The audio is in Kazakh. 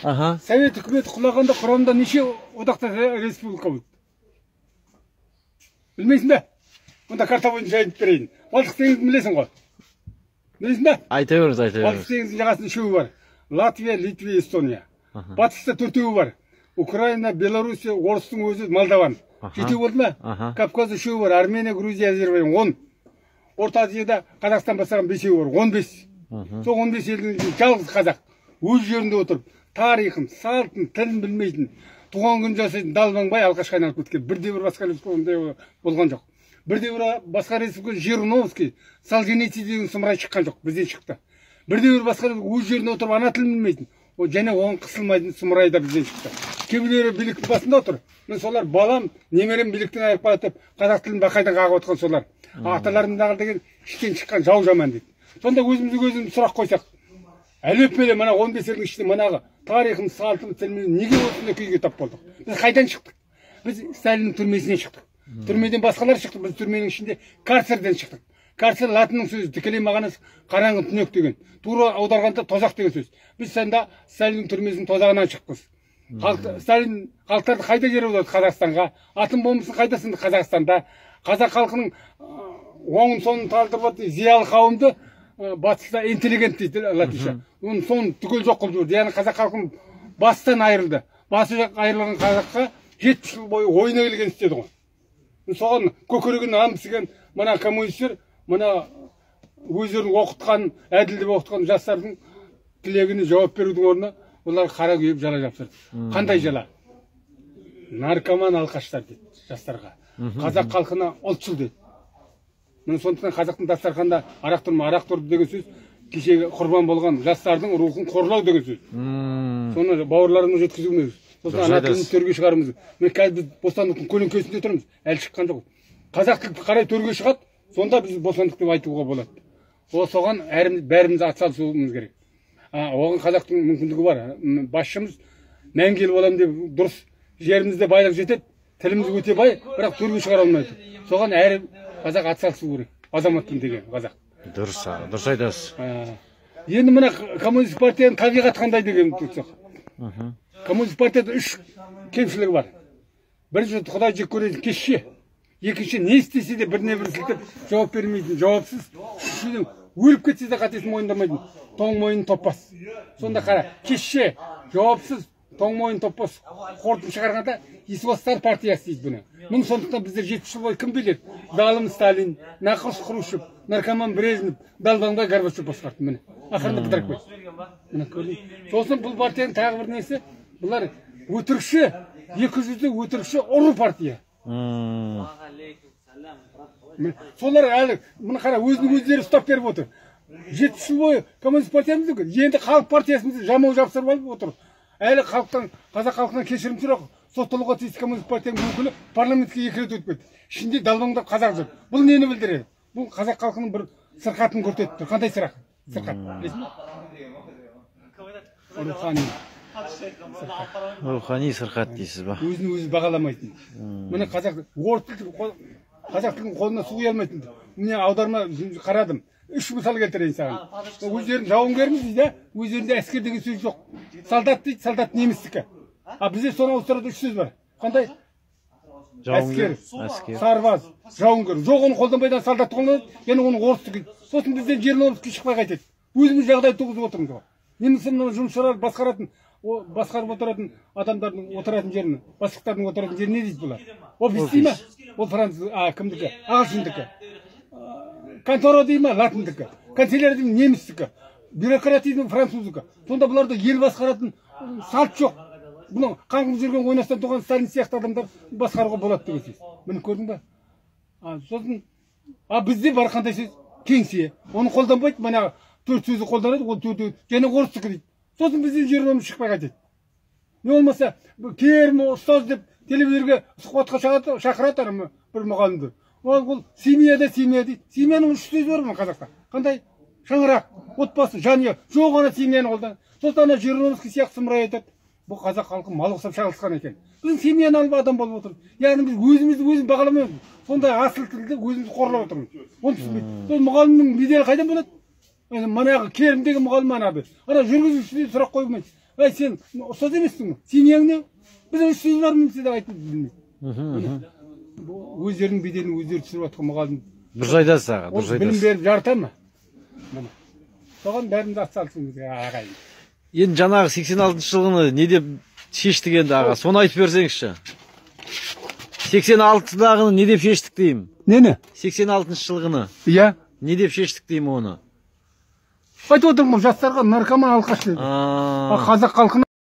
Аха. Совет үкіметі құлағанда құрамында неше одақтас республика болды? Білмейсің бе? Онда карта бойынша айтып берейін. Балтық теңізін білесің ғой? Білесің бе? Айта беріңіз, айта Балтық беріңіз. теңізінің жағасында үшеуі бар. Латвия, Литва, Эстония. Батыста төртеуі бар. Украина, Белоруссия, орыстың өзі, Молдаван. Жетеу болды ма? Аха. Кавказда үшеуі бар. Армения, Грузия, Әзербайжан. 10. Орта Азияда Қазақстан бастаған бесеуі бар. 15. Сол 15 елдің жалғыз қазақ өз жерінде отырып, тарихын, салтын, тілін білмейтін, туған күн жасайтын далбаңбай алқашқа айналып кеткен. Бірде бір басқа республика ондай болған жоқ. Бірде бір басқа республика Жириновский, Солженицын деген сұмырай шыққан жоқ, бізден шықты. Бірде бір басқа өз жерінде отырып ана тілін білмейтін, және оған қысылмайтын сұмырай да бізден шықты. Кейбіреулері биліктің басында отыр. Мен солар балам, немерем биліктен айырып қалады деп қазақ тілін бақайдан қағып отқан солар. Аталарымыз деген іштен шыққан жау жаман дейді. Сонда өзімізге өзіміз сұрақ қойсақ, әлеппеле мына 15 елдің ішінде манағы тарихымыз, салтымыз, тіліміз неге осындай күйге тап болдық? Біз қайдан шықтық? Біз Сталиннің түрмесінен шықтық. Түрмеден басқалар шықты, біз түрменің ішінде карцерден шықтық. Карцер латынның сөзі, тікелей мағынасы қараңғы түнек деген. Тура аударғанда тозақ деген сөз. Біз сонда Сталиннің түрмесінің тозағынан шықпыз. Сталин халықтарды қайда жер аударды? Қазақстанға. Атом бомбасын қайда сынды? Қазақстанда. Қазақ халқының оңын соңын талдырып жатты, зиялы қауымды батыста интеллигент дейді латынша. Оның соңын түгел жоқ қылып жіберді. Яғни қазақ халқының бастан айырылды. Басы айырылған қазаққа 70 жыл бойы ойына келген істеді ғой. Соған көкірегін ан піскен мына коммунистер, мына өздерін оқытқан, әділ деп оқытқан жастардың тілегіне жауап берудің орнына олар қара күйіп жала жапсырды. Қандай жала? Наркоман алқаштар дейді жастарға. Қазақ халқына ұлтшыл дейді. Міне сондықтан қазақтың дастарханында арақ тұрма, арақ тұрды деген сөз кешегі құрбан болған жастардың рухын қорлау деген сөз. Соны бауырларымызға жеткізуіміз. Сосын ана тілін төрге шығаруымыз. Міне қазір біз бостандықтың көлеңкесінде тұрмыз, әлі шыққан жоқ. Қазақ тілі қарай төрге шығады, сонда біз бостандық деп айтуға болады. О, соған бәріміз атсалысуымыз керек. Оған қазақтың мүмкіндігі бар. Басшымыз мәңгі ел боламын деп дұрыс, жерімізде байлық жетеді, тіліміз өте бай, бірақ төрге шығара алмайды. Соған әр қазақ атсалысу керек. Азаматпын деген қазақ. Дұрыс, дұрыс айтасыз. Енді мына коммунистік партияның табиғаты қандай деген тұрсақ. Коммунистік партияда үш кемшілігі бар. Бірінші, Құдай жек көретін кешше. Екінші, не істесе де біріне бірі сілтеп жауап бермейтін, жауапсыз. Үшіншіден, өліп кетсе де қатесін мойындамайтын, тоң мойын топпас. Сонда қара, кешше, жауапсыз, тоң мойын топпас қорытынды шығарғанда Исвастар партиясы дейді бұны. Міне сондықтан біздер 70 жыл бойы кім биледі? Залым Сталин, нақұрыс Хрущев, наркоман Брежнев, далбаңбай Горбачев басқарды. Міне ақырында бытырап кетті. Міне көрдіңіз. Сосын бұл партияның тағы бір несі, бұлар өтірікші, екі жүзді өтірікші ұры партия. Солар әлі, міне қара, өзінің өздері ұстап беріп отыр. 70 жыл бойы коммунист партиямыз екен, енді халық партиясымызды жамау жапсырып алып отыр. Әлі халықтан, қазақ халқынан кешірім сұрап, сотталуға тиісті коммунист партияның өкілі парламентке екі рет өтіп кетті. Ішінде далбаңдап қазақ жүр. Бұл нені білдіреді? Бұл қазақ халқының бір сырқатын көрсетіп тұр. Қандай сырқат? Сырқат, білесің бе? Рухани. Рухани сырқат дейсіз ба? Өзін өзі бағаламайтын. Міне қазақ орыс тілі, қазақ тілін қолына су құя алмайтын. Міне аударма қарадым. Үш мысал келтірейін саған. Өздерінің жауынгеріміз дейді, өздерінде әскер деген сөз жоқ. Солдат дейді, солдат немістікі. А бізде соны ауыстырады үш сөз бар. Қандай? Әскер, сарбаз, жауынгер. Жоқ, оны қолданбайды, солдатты қолданады, және оны орыстікі. Сосын бізден Жириновский шықпай қайтеді. Өзіміз жағдай туғызып отырмыз ғой. Немесе мына жұмысшылар басқаратын, басқарып отыратын адамдардың отыратын жерін, бастықтардың отыратын жерін не дейді бұлар? Офис дей ма? Ол француз, кімдікі? Ағылшындікі. Контора дей ма? Латындікі. Канцелярия дей ма? Немістікі. Бюрократия дей ма? Француздікі. Сонда бұларда ел басқаратын салт жоқ. Бұны қаңғып жүрген ойнастан туған Сталин сияқты адамдар басқаруға болады деген сөз. Міне көрдің ба? Сосын, бізде бар қандай сөз? Кеңсе. Оны қолданбайды, манағы төрт сөзді қолданады, ол төртеу және орыстікі дейді. Сосын бізден Жириновский шықпай қайтеді. Не болмаса, керім ұстаз деп телевизорге сұхбатқа шақырады ана бір мұғалімді. Ол семьяда семья дейді. Семьяның үш сөзі бар ма қазақта? Қандай? Шаңырақ, отбасы, жанұя. Жоқ, ана семьяны қолданады. Сосын ана Жириновский сияқты сұмырай айтады. Бұл қазақ халқы мал ұқсап шағылысқан екен. Біздің семьяны алып адам болып отыр. Яғни біз өзімізді өзіміз бағаламаймыз. Сондай асыл тілді өзіміз қорлап отырмыз. Оны түсінбейді. Сол мұғалімнің беделі қайдан болады? Манағы керім деген мұғалім ана. Ана жүргізушіден сұрақ қоймайды. Ей, сен ұстаз емессің ғой, сен нең не? Біз үш сөз бар деп айтып білмейді. Өздерінің беделін өздері түсіріп жатқан мұғалім. Дұрыс айтасыз, аға, дұрыс айтасыз. Білім беріп жарыта ма? Соған бәріміз атсалысуымыз керек, ағайын. Енді жаңағы 86 жылғыны не деп шештік енді, аға, соны айтып берсеңізші. 86-дағыны не деп шештік деймін? Нені? 86 жылғыны. Иә. Не деп шештік деймін оны? Айтып отырмын ғой, жастарға наркоман, алқаш деді. Қазақ халқына